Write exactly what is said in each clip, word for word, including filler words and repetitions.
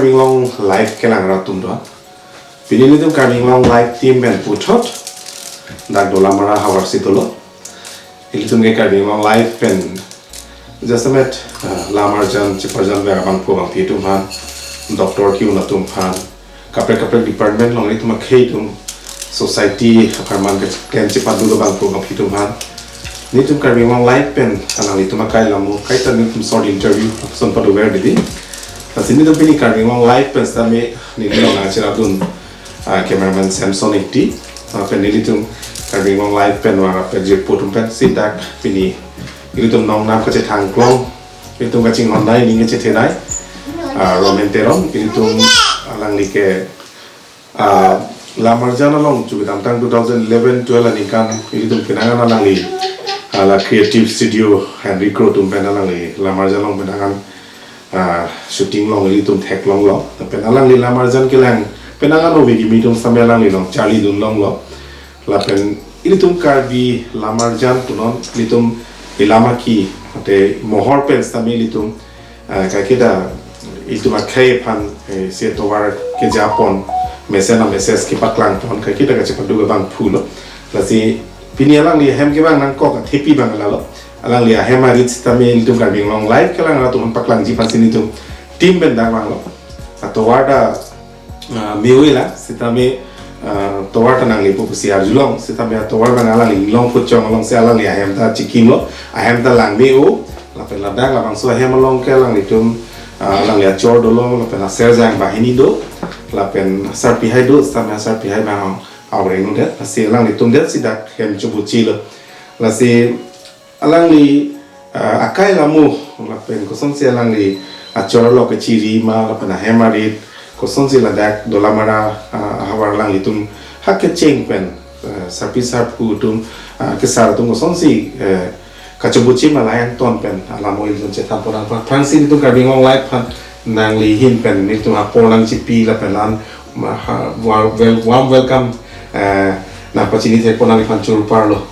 Karbi Anglong Live kelang rat atum do. Pini nelitum Karbi Anglong Live team pen puthot dak Dolamara havar si dolo. Ilitum ke Karbi Anglong Live pen jasemet, ah, lam arjan, cheparjan vek abangphu abangphi atum aphan, doctor ke-un atum aphan, kaprek kaprek department along ilitum akhei atum, society apharman ke ken chepadu abangphu abangphi atum aphan, nelitum Karbi Anglong Live pen alanglitum akai lamo, kaita nelitum short interview ason padu ver didi. Lasi nelitum pini Karbi Anglong Live pen sitame neli along nangcherapdun, ah, cameraman Samson Ingti, ah, pen nelitum Karbi Anglong Live pen wara pen jirpo atum pen si dak pini ilitum nongnam kachethang klong, ilitum kachinghon dai, ning kachethe dai, ah, Romen Teron, ilitum alangli ke, ah, lam arjan along chubidamtang two thousand eleven twelve aningkan ilitum penang an alangli, ah, la Creative Studio Henry Kro atum pen alangli lam arjan along penang an, ah, shooting along ilitum theklonglo. Lapen alangli lam arjan kelang penang an ove kimi atum sitame alangli along charlidun longlo. Lapen ilitum Karbi lam arjan punon, ilitum ilam aki, mate mohor pen sitame ilitum, ah, kaiketa ilitum akhei aphan, eh, si tovar kejapon, mesen a message kepaklang pon, kaiketa kachepadu abangphu lo. Lasi pini alangli ahem kevang nangkok athepi abang lalo. Alangli ahem arit sitame ilitum Karbi Anglong Live kelang rat atum paklangji aphan si nelitum team pen dak vanglo. Atovar ta, ah, me-oi la, sitame, ah, tovar ta nanglepo pusi arjulong, sitame atovar abang alangli inglong phuchong along si alangli ahem ta chikimlo, ahem ta lang me-o, lapen ladak labangso ahem along ke alanglitum, ah, alangli achor dolo, lapen aserjang banghini do, lapen asarpihai do, sitame asarpihai abang aoreng un'edet, lasi alanglitum det si dak hem chobuchilo. Lasi alangli, ah, akai lamo, lapen kosonsi alangli achor lo kachiri ma, lapen ahem arit, kosonsi ladak Dolamara, ah, ahavar alanglitum ha kecheng pen, ah, sarpi sarpo atum, ah, kesar atum kosonsi, eh, kachobuchi ma, la-an ton pen alamo ilitum chethan pon nang aphrangsi nelitum Karbi Anglong Live aphan nangli ahin pen nelitum apor nangchipi lapen la-an ma ha, wa-, wel-, warm welcome, eh, nangpachini thek pon nangliphan choro parlo.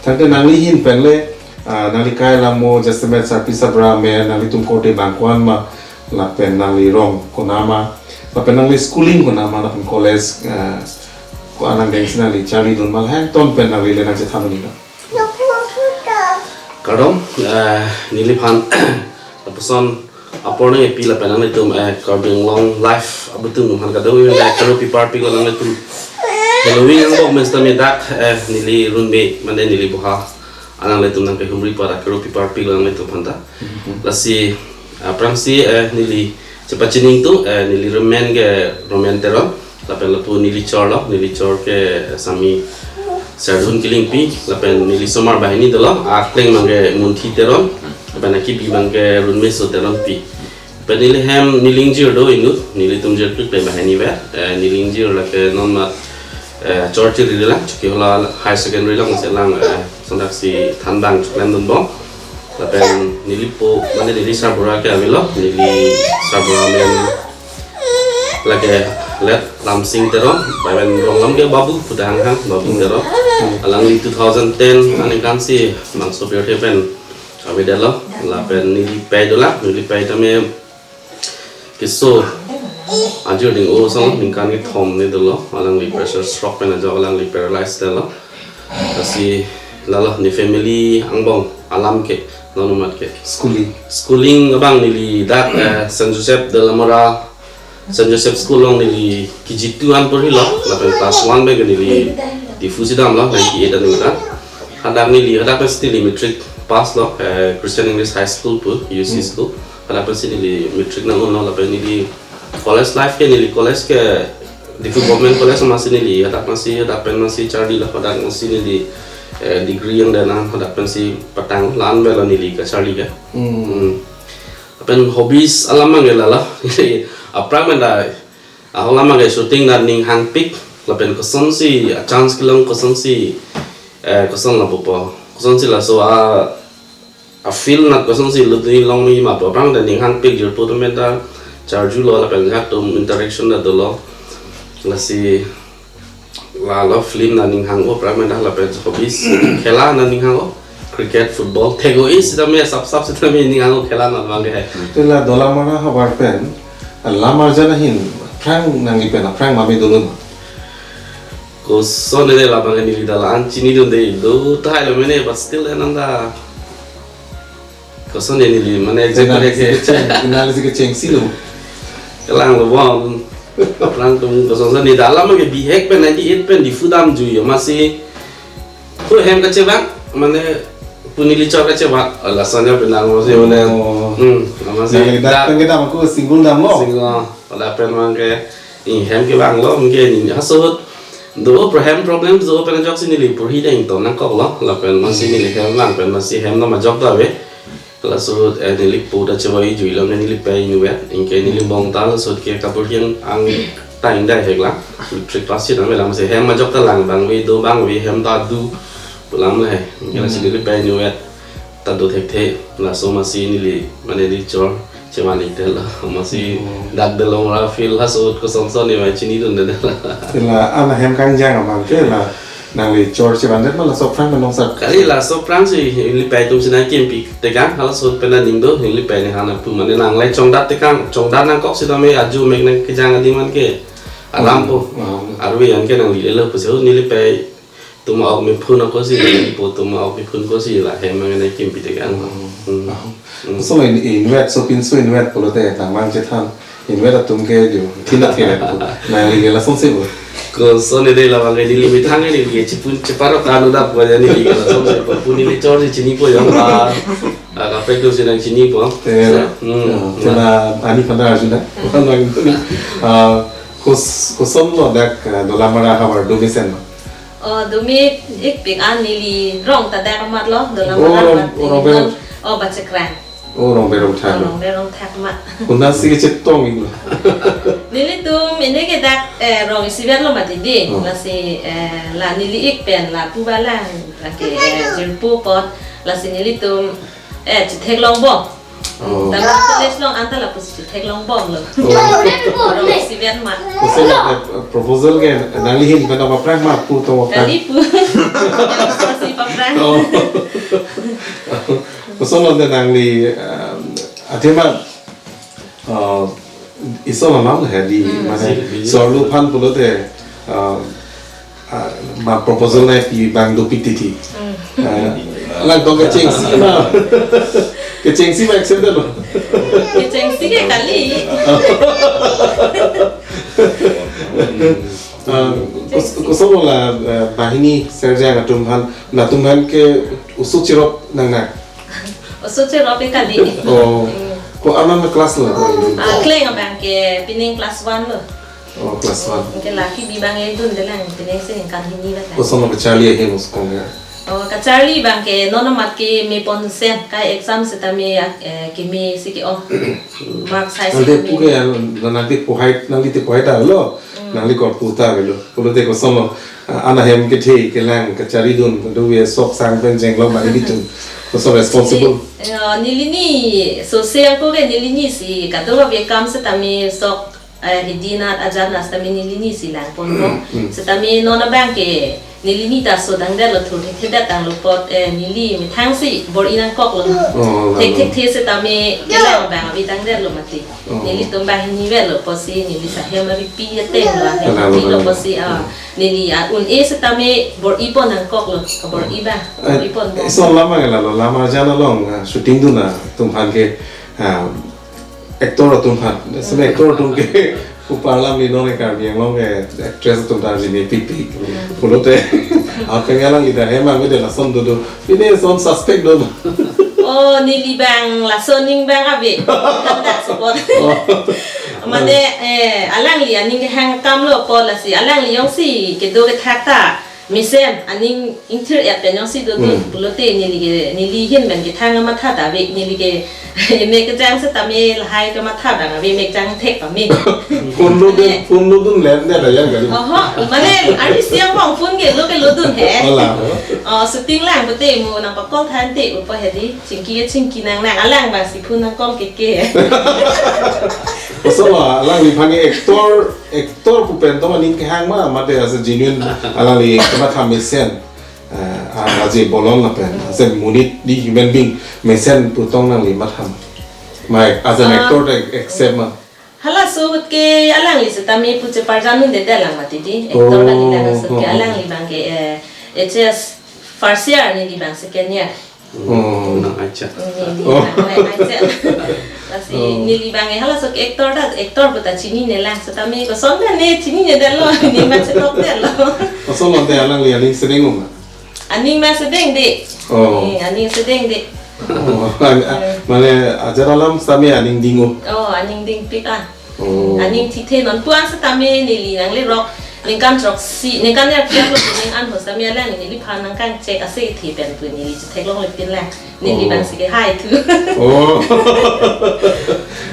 Tangte nangli ahin pen le, ah, nangli kai lamo jasemet sarpi sabra me, nanglitum korte abang ko-an ma, lapen nangli rong konat ma, lapen nangli schooling konat ma, lapen college, ah, ko-an angdeng si nangli charlidun ma, la-an ton pen nangli le nangchethan un-e lo. Kardom, eh, neliphan lapuson apor nangkepi lapen nanglitum, eh, Karbi Anglong Live abutum aphan kadokave, eh, karo pipar pilo nanglitum. Halloween angbong mes tame dak, eh, neli runme mane neli buha alanglitum nangkehumri para karo pipar pilo nanglitum aphanta. Mhm. Lasi, eh, aphrangsi, eh, neli chepachini ingtung, eh, neli remen ke Romen Teron, lapen lapu neli chor lo, neli chor ke Sami Serdun Kilingpi, lapen neli somar banghini dolo, akleng abang ke Munthi Teron, lapen akibi abang ke Runmeso Teronpi. Pen neli hem neli ingjir do inut, nelitum jirklik pen banghini ver, eh, neli ingjir lake non mat, eh, chor chiri lang, Chokihola Higher Secondary lang, selang, eh, sondaksi thandang choklemdunbom. Lapen neli po, mane neli sarbura ke avelo, neli sarbura men lake Let Ramsing Teron, lapen rong alam ke Babu, pu ta hanghang, Babu Teron. Alangli two thousand ten aningkan si bangso pirthe pen avedetlo, lapen neli pei dolang, neli pei tame keso ajir ding-o asong ningkan kethom ne dolo, alangli pressure stroke pen ajok alangli paralyzed detlo. Lasi lalo ne family angbong alam ke, non mat ke. Schooling. Schooling abang neli dak, eh, Saint Joseph de la Mora, Saint Joseph School along neli K G two an porhilo, lapen class one abang ke neli Diphu si damlo, ninety-eight aningkan. Hadak neli, hadak pensi neli matric pass lo, eh, Christian English High School pu, U C Hmm. school. Hadak pensi neli matric nang-unlo, lapen neli college life ke, neli college ke Diphu Government College amatsi neli, hadak pensi, hadak pen pensi charlilo, hadak pensi neli, eh, degree angdeng an, hadak pensi patang, la-an avelo neli kacharli ke. Hmm. Hmm. Lapen hobbies alam abang ke lalo. Aphrang pen ta, ah, alam abang ke shooting ta ning hangpik, lapen kosonsi a-chance kelong, kosonsi, eh, koson lapupo, kosonsi laso a, a-field nat kosonsi lutni long mi ma pu aphrang ta ning hangpik, jirpo atum pen ta charjulo, lapen ajahak atum interaction ta dolo. Lasi lalo film ta ning hang-o, aphrang pen ta lapen hobbies khela ta ning hang-o, cricket, football, thek-o-i sitame, sap sap sitame ning hang-o khela nat abang ke. Te la Dolamara havar pen Lam arjan ahin aphrang nangli pen aphrang mame dolo ma? Koson ede labang ke neli ta la-an chinidunde, do tahai lo mene, but still ananda. Koson ede neli, mane, example Nangli ke. si kecheng, nangli si kechengsi lo. Kelang lo bom. Aphrang atum koson sa neli ta alam ke bihek pen ninety-eight pen Diphu damjui, amatsi pu hem kachevang, mane pu neli chor kachevang, ala sanya penang amatsi mane. Oh. Hmm, amatsi Nangli dak dak pen kedam ako single dam lo? Single, pada pen mang ke, eh, hem kevang lo, mungkin neli ha ahut do pro-, hem problem do pen ajoksi neli purhi deng ton nangkok lo, lapen amatsi neli hem vang pen amatsi hem nam ajok do ave. Laso ahut, eh, neli po ta chevai jui lo, neli pei inutvet, anke neli bong ta laso ahut ke kapur hiang ang ta indai hek lang. Matric pass si nang lang, amatsi hem ajok ta lang bang ave, do bang ave, hem ta do pu alam le he. Anke lasi Hmm. neli pei inutvet ta do thekthe, laso amatsi neli, mane neli chor chevan ik tel lo, amatsi Hmm. dak delong ra feel laso ahut koson son ni mai chinidunde la. Te la-an ahem kangjang abang ke la nangli chor chevandet ma laso aphrang ma nong sar? Kali laso aphrang si neli pei atum si nangkimpi tekang, halaso ahut pen aning do, neli pei ne hana pu mane nanglai chongdat tekang, chongdat nangkok sitame aju mek nangkejang adimang ke alam po. Hmm. Arve an ke nangli lelo pusi ahut neli pei atum a-ok me phun ako si, po atum a-ok me phun ako si la hem mang nangkimpi tekang. Hmm. Hmm. Hmm. So in, inutvet, so pinso inutvet pulote nangmang chethan. Inutvet atum ke jo, thin athe le pu. Nangli ke lasonsi bo? Koson ede labang ke neli methang neli ke chipun cheparo kanu dak pu aja neli ke lasonsi bo. Pu neli chor si chinipo jong ba. Ah, kaprek atum si nangchinipo. Te, Hmm. ah, te la ani pada arjuna. Ah, kos-, koson lo dak, ah, Dolamara havar do mesen ma? Oh, do me ik pik an neli rong ta dak amat lo, Dolamara Oh, rong, amat rong neli berong. rong, oh, Bachekrang. Oh, rong berong thak lo. Rong berong thak ma. Konatsi kechetong ik lo? Nelitum ini ke dak, eh, rong isivet lo mati di. Oh. Lasi, eh, la neli ik pen la pu ba lang, la ke, eh, jirpo apot. Lasi nelitum, eh, chethek long bom. Oh. Ta la college along anta lapusi chethek long bom lo. Oh. Rong isivet ma. Koson, eh, proposal ke nangli ahin pen apaphrang ma pu atum aphrang? Kali pu. Lasi apaphrang. Oh. Koson lo te nangli, um, athema, uh, iso mamam he di, Hmm. mane, Si, si. sorlu aphan pulote, uh, uh, ma proposal nangpi abang dopik titi. Hmm. Uh, lang tong kechengsi ma, kechengsi ma accepted lo? Kechengsi ke kali. Uh, kos-, koson lo la, uh, banghini Serjang atum aphan, latum aphan ke oso cherop nang nang? Oso cherop ke kali. Oh. Hmm. Ko anan class lo? Ah, kleng abang ke pining class one lo. Oh, class one. Anke lake bi abang edunde lang, pining si ningkan hini ba ta. Koson lo kacharli ahem oskong ya? Oh, kacharli abang ke non amat ke me pon sen, ka exam sitame, eh, keme si ke-ong. Mark sai Ante si pu keme. ke, nangli te pohai, nangli te pohai ta lo, Hmm. nangli korpu ta lo. Pulote koson lo, ah, an ahem kethe kelang kacharidun, do ave sok sang pen jenglong mari bitum. Koson responsible. Eh, neli ni, so se ako ke neli ni si, kadokave akam sitame sok, eh, hidi nat ajat nat sitame neli ni si lang pon ko. Hmm. Sitame non abang ke neli ni ta so dang det lo, thur thekthedet tang lo apot, eh, neli methang si bor-i nangkok lo. Oh, Thek lang. thekthe sitame kelang abang ave dang det lo mati. Oh. Nelitum banghini vet lo apotsi, neli sahem avi pi ateng lo, Kalang lo, pi lo kalang. apotsi, ah, neli, ah, un-e sitame bor-i pon nangkok lo, bor-i ba, Eh, bor-i pon bom. Iso lam abang la lo, lam arjan along, ah, shooting dun atum aphan ke, ah, actor atum aphan, seme actor atum ke, upar lam li non e Karbi Anglong ke actress atum ta jime pik pik. Hmm. Pulote, apeng alang ida hem abang de lason do do. Pine son suspect do. Oh, neli abang lason ning abang ave. Kan dak support. Oh. Mane, eh, alangli aning kehang akam lo apot lasi, alangli jongsi kedo kethak ta mesen aning ingthir-et pen jongsi dodun Hmm. pulote neli ke, neli ahin pen kethang amatha ta ave, neli ke mek kejang sitame lahai kematha abang ave, mek jang thek pame. Phone lo dun, Mane phone lo dun lem de da yang kali. Oho, mane arni siang bang phone ke lo ke lo dun he. Ola. Oh, shooting lang pute mo nangpakol than te upo hedi. Chingki ke chingki nang nang, alang abang si phone nangkol ke ke. Koson lo, alangliphan ke actor, actor pu pen tong aning kehang ma, mate as a genuine alangli kematha mesen. Eh, a-, aje bolon lapen, as a monit di human being, mesen pu tong nangli matham. Mai, as an Ah. actor ta accept ma. Halaso ahut ke alangli setame pu cheparjan un-edet lang mati di. Actor Oh, kali lang ahut ke oh, oh. Alangli abang ke, eh, H S first year, neli abang second year. Oh. Nang acha. Neli Oh. Abang ke acha. Lasi Oh. Neli abang ke halaso ke actor ta, actor pu ta chinine lang. Setame koson ta ne chininedetlo, ne ma chetok detlo. Koson lote alangli aning sedeng ma? Aning ma sedengde. Oh. Eh, aning sedengde. Oh, an-, a-, mane ajat alam setame aning ding-o. Oh, aning dingpik ah. Oh. Aning thithe non pu-an setame neli nanglerok ningkan throksi, ningkan nerkep lo ning an ho setame alangli neliphan nangkangchek ase the pen pu neli chetheklongle pin lang. Neli Oh. Abang si ke hai thu. Oh.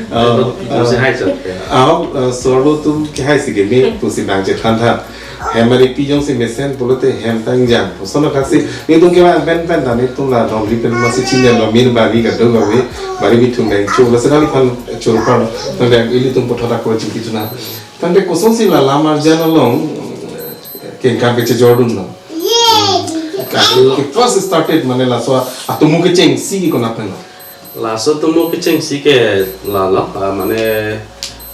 Oh, Ito si hai chot ke. Ah, uh, solo atum ke hai si ke me pusi abang chethan tha. Hem aripi jongsi mesen pulote hem ta ingjang. Puson kaksi, nelitum ke abang pen pen ta nelitum la dongri pen masi chinine lo, mir bari kedo kave, bari bithung dengcho. Lasi nangliphan choro par, tangte ilitum puthot ako chingki chuna. Tangte kosonsi la lam arjan along, kengkam kechejordun lo. Ke first started mane laso atomo kechengsi ke konat pen lo? Laso atomo kechengsi ke lalo, ah, mane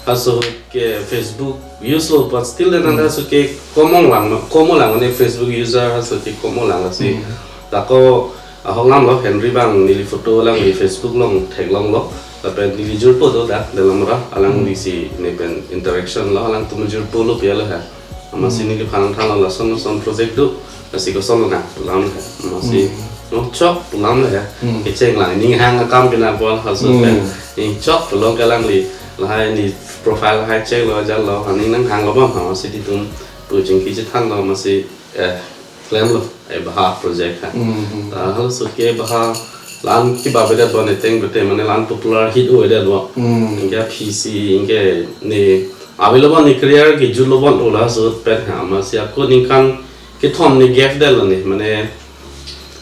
aso ke Facebook use lo, but still then Hmm. Aso ke komong lang, komo lang, mane Facebook user aso ke komo lang si. Hmm. Ako ahok lam lo, Henry abang neli photo alangli Facebook along theklong lo, lapen neli jirpo do dak dalam ra, alangli Hmm. Si ne pen interaction lo, alangtum jirpo lo pia lo ha. Amatsi Hmm. Neliphan thanlo lason lason project do, lasi koson lo nang lam he. Amatsi Hmm. no chok lam he. Hmm. Kecheng lang ning hang akam pina pol hasu Hmm. Pen. Ning chok lo ke alangli, lahai ne profile hai check lo jal lo, aning nanghang lo bom ha, amatsi nelitum pu chingki chethan lo, amatsi, eh, klemlo, eh, Baha project ha. Hmm. Ah, halaso ke Baha la-an kiba bedet bon eteng bete mane la-an popular hit o-edet lo. Hmm. Ingke P C, ingke ne available ne career ke julo bon ola so pen ha, amatsi ako ningkan kethom ne gap detlo ne, mane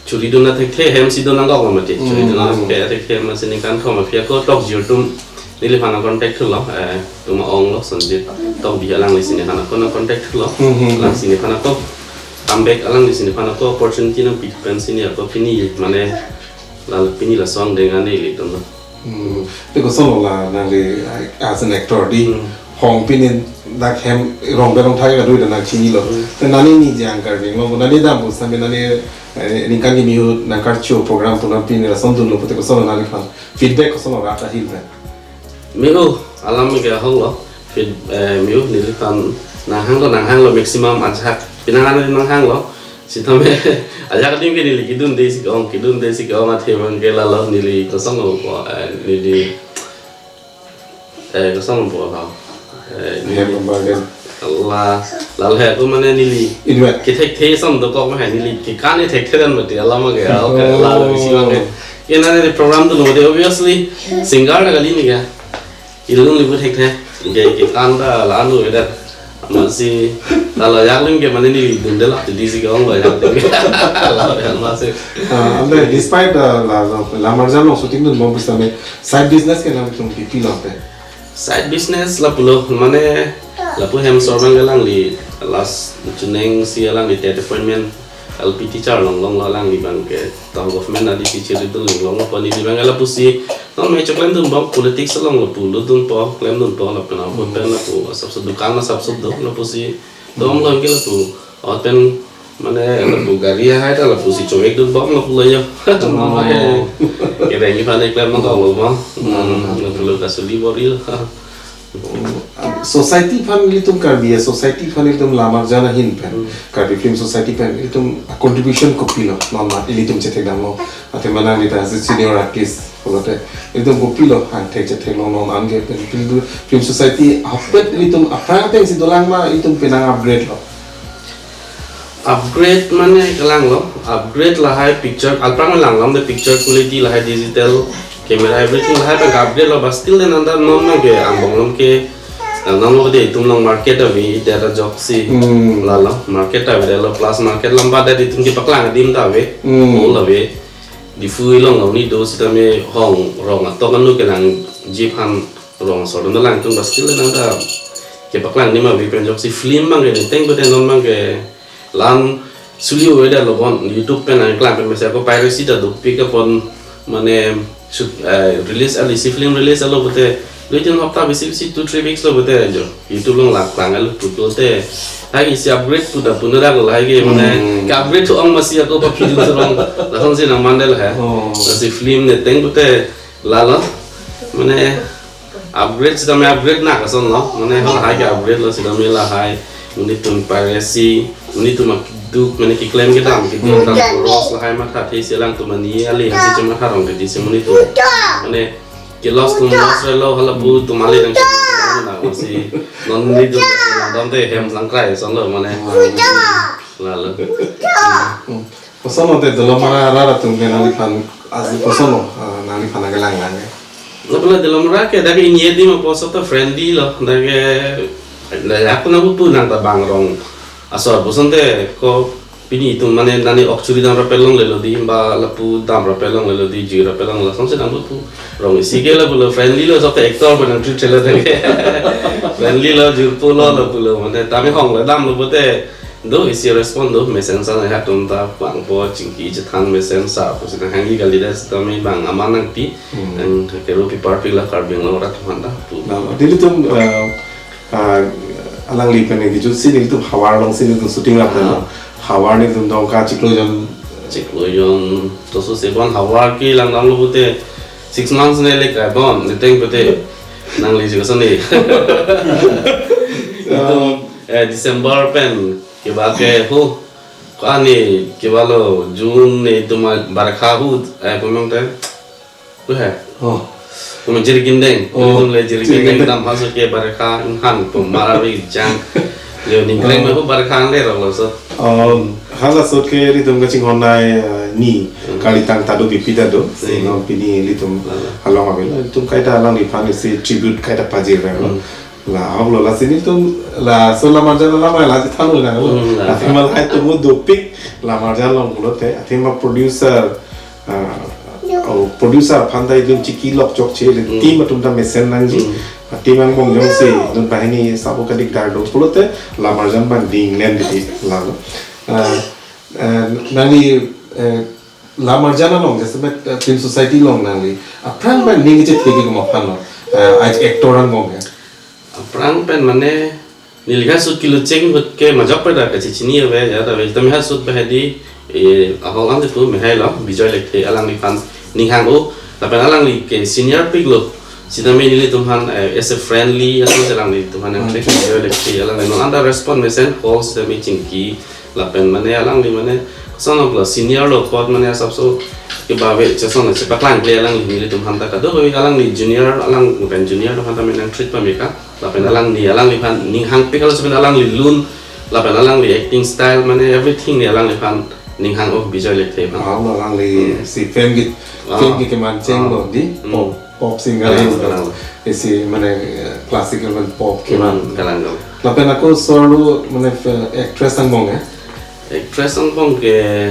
churi dun athekthe hem si dun nanggok lo mati. Churi dun Hmm. Athekthe, athekthe amatsi ningkan thom aphi ako Tokbi atum neliphan contact thulo, eh, atum ong lo Sanjit Tokbi, alangli si nephan ako nang contact thulo. Hmm, hmm, hmm. Alangli si nephan ako comeback, alangli si nephan ako opportunity nangpi pen si ne ako pini mane la pini lason deng ane ilitum lo. Hmm. Te koson lo la nangli, like, as an actor di Hmm. Hong pini dak hem rong berong thai kadoi ta nang chinilo. Hmm. Te nani ni jang Karbi Anglong nani dam pu setame nani, eh, ningkan kimi ahut nangkarcho program pu nang pini lason dunlo pute koson lo nangliphan feedback koson lo rat ahil pen? Me-o, alam ke ahok lo. Feed, eh, me-o, neliphan nanghang lo, nanghang lo maximum ajahak. Pinangan nanghang lo. Sitame ajahak adim ke neli kedunde si ke-ong, kedunde si ke-ong athe abang ke lalo neli koson lo po, eh, neli, eh, koson lo po ha. Eh, Hem neli Bargain. La, lalo he ako mane neli Inwet. Kethekthe ason dokok ma he, neli kekan thekthe dan mati alam ke, ah, okay, Oh. Lalo isi abang ke. Ke nani program dunlo de, obviously singer ta kali ne ke. Ilung libu thekthe. Ke, kekan ta la-an lo edet. Amatsi lalo ajak alim ke mane neli dunde la, jadi si ke-ong lo ajak alim. Lalo amatsi. Ah, ante despite, uh, la, la, lam arjan along shooting dunbom pu setame side business ke nangtum pipi lo te? Side business lapulo, mane lapu hem sor abang ke alangli last chuning si alangli TET appointment L P teacher longlong lo, alangli abang ke ta government adi teacher itu longlong lo, poni di abang ke lapusi non me choklemdunbom, politics along lapu lutdunpo, klemdunpo lapen apo pen lapu asapso dukan asapso do lapusi dom lo ke lapu ahut pen mane lapu gari ahai ta lapusi chowek dunbom lapulo yo. Oh. Mane kereng iphan eklem nangkok lo mo. Hmm, Hmm. Lapulo kasuli bor-i lo. Society aphan ilitum Karbi a-society aphan ilitum lam arjan ahin pen. Hmm. Karbi Film Society pen ilitum contribution kopilo, non ma ilitum chetheklonglo. Athe mane neli ta as a senior artist pulote ilitum kopilo hangthek chetheklong non anke pen film, film society ahapet ilitum aphrang ateng si dolang ma ilitum penang upgrade lo? Upgrade mane kelang lo, upgrade lahai picture, alprang langlam de picture quality lahai digital camera everything lahai pen upgrade lo, but still then anda non abang ke angbong along ke, eh, non lo de itum along market ave, ida ta joksi. Hmm. Lalo, market ave lo, plus market lamba de itum kepaklang adim ta ave, Hmm. Mall ave. Diphu along lo ni do sitame hong rong atok anu kelang jip han rong asor dun lang tung, but still nang ta kepaklang adim ave pen joksi film abang ke ne teng bete non abang ke la-an suli o-edet lo bon YouTube pen nangklang pen mese ako piracy ta dopik apon mane shoot, eh, release ali si film release alo bete Dui tin hopta bisi bisi two three weeks lo bete jo. YouTube along lak lang alo putu te. Hai isi upgrade pu ta punu dak lo hai ke mane Hmm. ke upgrade to ong masi ako pa video to ong. Langsung si nang mandel hai. Oh. Lasi film ne teng pute lalo. Mane upgrade sita me upgrade na kason lo. Mane hal hai ke upgrade lo sita me la hai. Monit atum piracy, monit atum akiduk, mane keklem kedam, keduk dam, loss lahai matha the si alangtum ani ale, asi cuma harong ke si monit atum. Mane ke loss atum loss relo, hala pu atum ale dang na, masi non monit atum dam te hem sangkrai son lo, mane. Lalo. Hmm. Koson lo te Dolamara arat atum ke nangliphan, azu koson lo, ah, nangliphan akelang lang ke. Lapu la Dolamara ke dak ini edi ma poso ta friendly lo, dak ke, dak ya aku na pu nang ta bang rong asor boson te ko pini itum mane nani ok churi dam rapel longle lo di, ba lapu dam rapel longle lo di, jui rapel longle lo, samse dam pu rong isi ke lapu lo friendly lo, sok actor pa nang treat chelo dak ke. Friendly lo, jurpo lo, lapu lo, mane tame hong lo dam lo pute, do isi respond do, mesen sa na atum ta pangpo chingki chethan mesen sa pusi na hangli kali das tame bang aman nangpi, Hmm. ang kero pi parpi la Karbi Anglong arat atum aphan ta pu. Nah, nelitum, eh, ah, alangli pen ke jutsi nelitum Hawar alongsi nelitum shooting rap na. Ah. Hawar nelitum Dongka chiklo jon. Chiklo jon, toso se bon Hawar ke lang dam lo pute six months ne le kai bon, ne teng pute nangli juga soni. Itum, eh, December pen keba ke ho. Ko ani keba lo June ne itum barakha hu, eh, kumang te. Ko hai. Oh. Kumang jiri kindeng. Oh, itum le jiri jiri kindeng kindeng. Dam haso ke barakha inghan pu marawi jang. Yo ning kreng Oh. Me hu barakha le rok lo so. Um, hala sot ke nelitum kachinghon nai, eh, ni Hmm. Kalitang Tado Bipi ta do. Hmm. Si non pini nelitum Lala. Along abil. Nelitum kaita alangliphan isi tribute kaita pajir lo. Hmm. La, ahok lo, lasi nelitum, laso Lamarjan alam la chethan lo nang lo. Hmm, la. Athema lahai atum dopik Lamarjan along pulote, athema producer, ah, oh, producer aphan ta itum chiki lok chokche le, Hmm. team atum ta mesen nangji. Hmm. Team angbong jongsi, non banghini sabo kadikdar do pulote, Lamarjan abang ding len di lalo. Ah, eh, nangli, eh, Lamarjan along, jasemet, eh, film society along nangli aphrang pen ning kechethe ke komat aphan lo, eh, actor angbong ke? Aphrang pen mane neli ha shoot kilo cheng hut ke majok pen ta kachechini ave, ya ta ave. Tame ha shoot pen hedi, eh, ahok ang tu me hai lo, Bijoy Lekthe alangliphan ning hang o, lapen alangli ke senior pik lo. Sitame nelitum aphan, eh, as a friendly, as a alanglitum aphan Hmm. Bijoy Lekthe alangli non anta respond mesen call sitame chingki. Lapen mane alangli mane koson lo senior lo apot mane asapso keba ave cheson chepaklangkle alangli nelitum aphan ta kado ave alangli junior alang pen junior aphan ta mane treat pame ka lapen alangli alangliphan ning hangpik alo sepen alangli lun lapen alangli acting style mane everything ne alangliphan ning hang o Bijoy Lekthe aphan. Ah, alangli Hmm. Si film ke, Ah. Film ke kemancheng Ah. Lo di Hmm. Pop. Pop singer Kalang, lo. Kalang. Isi mane, eh, classical mane pop keman. Hmm, kalang, kalang. Lapen ako solo mane fe-, actress angbong ya? Actress angbong ke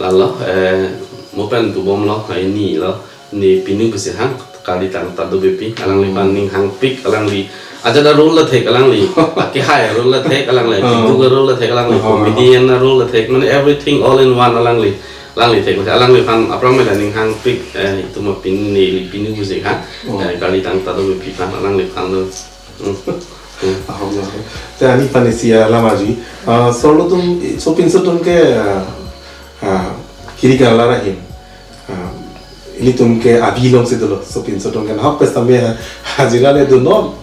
lalo, eh, mo pen tubom lo, ini lo, ne Pinu pusi hang, Kalitang Tado Bipi, alangli aphan ning hangpik, alangli, ajat a role la thek, alangli, ake hai role la thek, alangli, Oh. Pintu ka role la thek, alangli, Oh. Comedian a role la thek, mane everything all in one, alangli. Alangli thek, alangliphan aphrang mela ning hangpik, eh, itum apin ne Pinu pusi ha, Oh. Eh, Kalitang Tado Bipi aphan, alangliphan lo. Hmm. Hmm. Ahok lo. Te ani aphan isi alam aji. Ah, solo atum, sopinso atum ke, ah, ah, kiri kala rahim. Ah, ilitum ke abi alongsi dolo, sopinso atum ke. Nahok pen tame ha-, hajira le do non.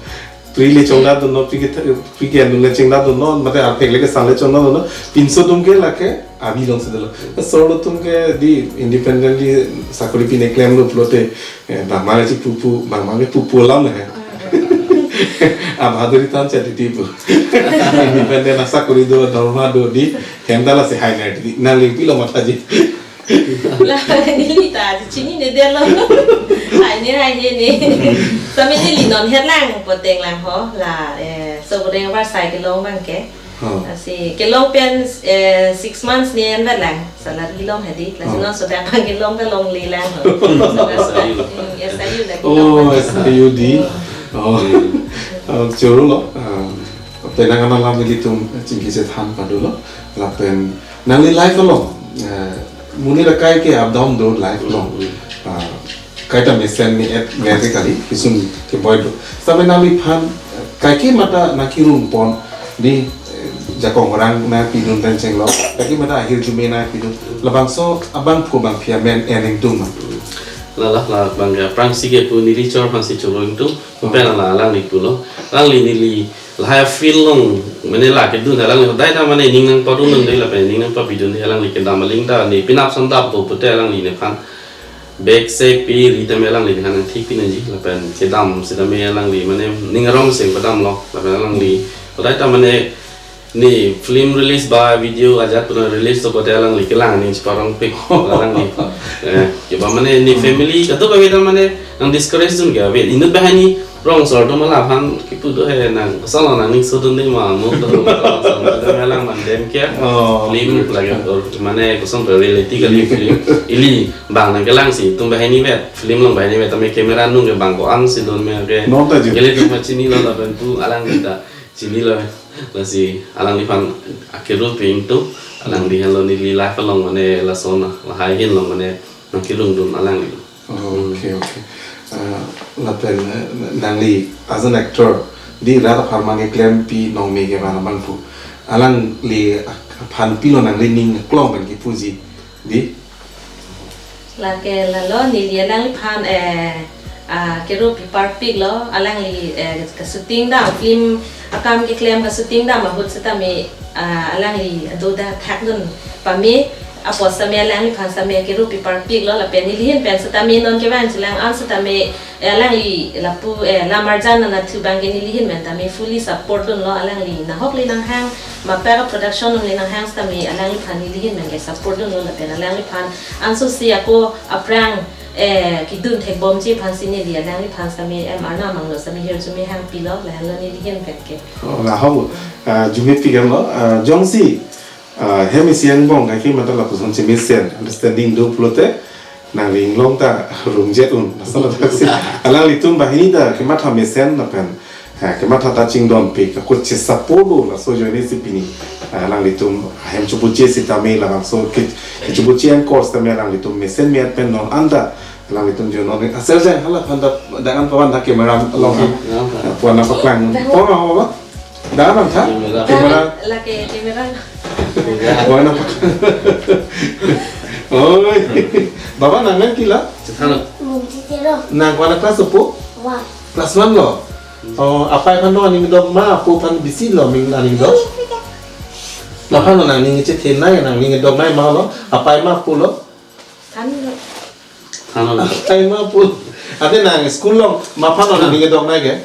Pri le chongda do non, pri ke, pri ke anu le chengda do non, mate arphek le kesan le chongda do non, pinso atum ke lake abi alongsi dolo. Solo atum ke di independently sakori pine klem lo pulote, eh, bang mane si pupu, bang mane pupu alam he. Abhaduri tan chati tipu. Independent asakori do, dorma do di, hem ta lasi hai nai di, nangli pilo mathaji. La, neli ta chinine detlo. Hai ne, hai ne ne. Tame neli non het lang, poteng lang ho. La, eh, so bodeng varsai kelong abang ke. Oh. Lasi kelong pen, eh, six months ne en lang. Salary long hedi. Lasi Oh. Non so abang kelong ta longle lang ho. S I U. Hmm, S I U lagi Oh, long. S I U di. Oh. Oh. Hmm. Ah, choro lo. Ah, penang alam ilitum chingki chethan pado lo. Lapen nangli life along, eh, monit akai ke up down do life along. Mm, mm. Ah, Kaita mesen ni et mete kali, kisung keboi do. Same nangliphan, kaike mata nangkirung pon di, eh, jakong orang nangpidun pen chenglo. Kaike mata ahirjume nangpidun. Labangso abangphu abangphi amen ening tum ma. Lala, la bang ya, prang si ke pu neli chor phan si choro ingtung. Pen la alangli pulo. Alangli neli lahai field along, mane la kedun alangli hodai ta mane ning nangpadun dei lapen ning nangpabidun dei alangli kedam aling ta ne pinap sandap po pute alangli nephan. Bag sek pi ri tame alangli nephan nangthik pi nangji lapen kedam sitame alangli mane ning arong seng padamlo lapen alangli hodai ta mane ne film release ba video ajat puna release to pote alangli kelang ning cheparongpik alangli. Eh, keba mane ne family kadokave ta mane nang discourage dun ke ave. Inut banghini rong sor do malaphan kipu do he nang kosonlo nangning sodun dei ma mo do rong sor do alang mandem ke. Oh. Film lagi or mane kosong to reality kali film. Ili bang nangkelang si tum banghini vet film along banghini vet tame camera nung ke bang ko-an si dun me ke. Non ta ju. Ili tum chinilo lapen pu alangli ta chinilo. Lasi alangliphan akero pi ingtung alangli henlo neli life along mane lason lahai henlo mane nangkirung dun alangli. Okay, okay. Ah, lapen, eh, nangli as an actor di rat apharman keklem pi nong me ke mana bangphu. Alangli aphan pilo nangli ning klong pen kipuji di. Lake lalo neli alangliphan, eh, ah, kero pi parpiklo alangli, eh, ka shooting dam film akam keklem ka shooting dam ahut setame, ah, alangli adoda thakdun pame apot same alangliphan same kero pi parpiklo lapen neli ahin pen setame non kevang chelang an setame, eh, alangli lapu, eh, lamarjan nana thu bang ke neli ahin pen tame fully support dunlo alangli nahok le nanghang mapera production along le nanghang setame alangliphan neli ahin pen ke support dunlo lapen alangliphan anso si ako aphrang, eh, kidun thekbomji aphan si neli alangliphan sitame em arna manglo sitame hirjume hangpilo lahenlo neli ahin pen ke. Oh, la ho. Ah, jumit pigan lo. Ah, jongsi, ah, hem isi angbong kaike mata lapuson chemesen understanding do pulote nangli inglong ta rungjet un. Asal ta si alanglitum banghini ta kematha mesen lapen. Ha, kematha ta chingdon pi, kakut chesa polo laso ajoine si pini. Ah, alanglitum ahem chubuche sitame labangso ke, kechubuche angkor sitame alanglitum mesen me-at pen non anta alanglitum jo non asel jang hala phanta dangan pawan ta camera along ha. Ya, ya. Ah, puan apa klang? Dah. Oh, apa, apa? Dangan tha? Camera. Camera. Lake camera. Puan apa? Oi. Baba nang nang kila? Cethan. Mungkin zero. Nang kuana kelas apo? One. Kelas one lo? Oh, apai aphan do aning dok ma, apo aphan bisi lo ming aning dok. Laphan lo nangning chethenei, nangning dok nai ma lo, apai ma apo lo. Kan lo. Kan lo. Apai ma apo. Ate nang school along, maphan lo nangning dok nai ke?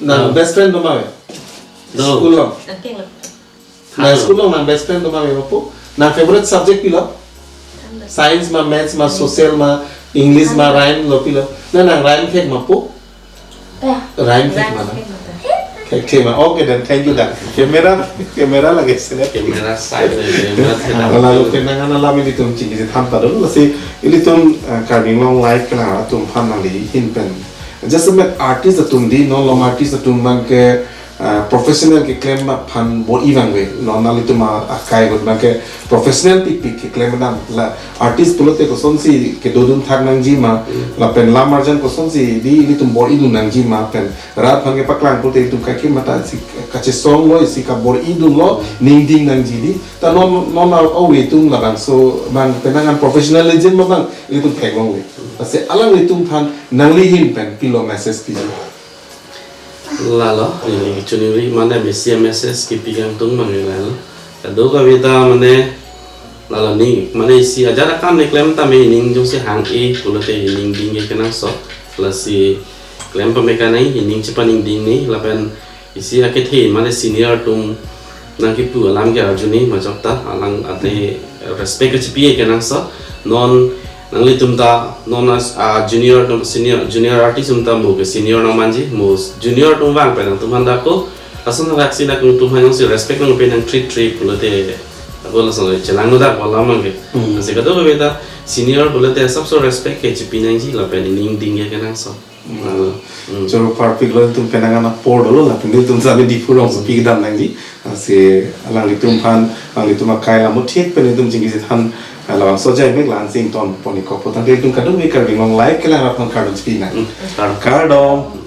Nang best friend do ma ve? Do. School along. Angking lo. Nang school along nang best friend do ma ve apo? Nang favorite subject pilo? Science ma, maths ma, social ma, English ma, rhyme lo pilo? Na nang rhyme thek ma apo? Ya. Rhyme thek ma na? Rhyme thek ma ta. Thek thek ma. Okay then, thank you da. Camera, camera lage select. Camera side le, camera thek. Lalu kenangan alam ilitum chingki than ta dolo si ilitum, eh, Karbi Anglong live kelang atum aphan nangli ahin pen. Just a minute, artist atum di, non lom artist atum abang ke, ah, professional keklem aphan bor-i vangve, non nanglitum akai ahut abang ke professional pikpik keklem dam la artist pulote kosonsi kedodun thak nangji ma, lapen lamarjan kosonsi di ilitum bor-i dun nangji ma pen rat aphan kepaklang pulote itum kaike mata si kachesong lo, si kabor-i dunlo, ning ding nangji di. Ta non, non a-, ove itum labangso abang penangan professionalism abang ilitum theklongve. Lasi alanglitum aphan nangli ahin pen pilo message piji? Lalo, neli chuningri mane mesi a-message kipi kangtung abang lalo. Kadokave ta mane, lalo ni, mane isi ajat akam ne klem tame ining jongsi hang-e pulote ining ding ke kenangsot. Lasi klem pame kanai ining chepaningding ni, lapen isi akethe mane senior atum nangkipu alam ke arjuni majok ta alang ate respect kechipi kenangsot. Non nanglitum ta non as a junior atum senior, junior artist atum ta mo ke senior nangmanji, mo junior atum vang pen nangtum aphan dako. Ason hak si nangtum aphan jongsi respect nangpi nang treat treat pulote ako lason chelang no dak alam abang ke. Hmm. Lasi kadokave ta senior pulote sabso respect kechipi nangji lapen ining ding ke kenangsot. Hmm. Hmm. Choro parpiklo, itum penangan apor dolo lapen itum sami Diphu rongsopi kedam nangji. Lasi alanglitum aphan, alanglitum akai lamut thik pen itum chingki chethan Labangso ajaimek la-an si ingtonpon-ikpo pu tangte ilitum kadokave Karbi Anglong Live kelang aphan kardom chipi nang. Kar- Kardom.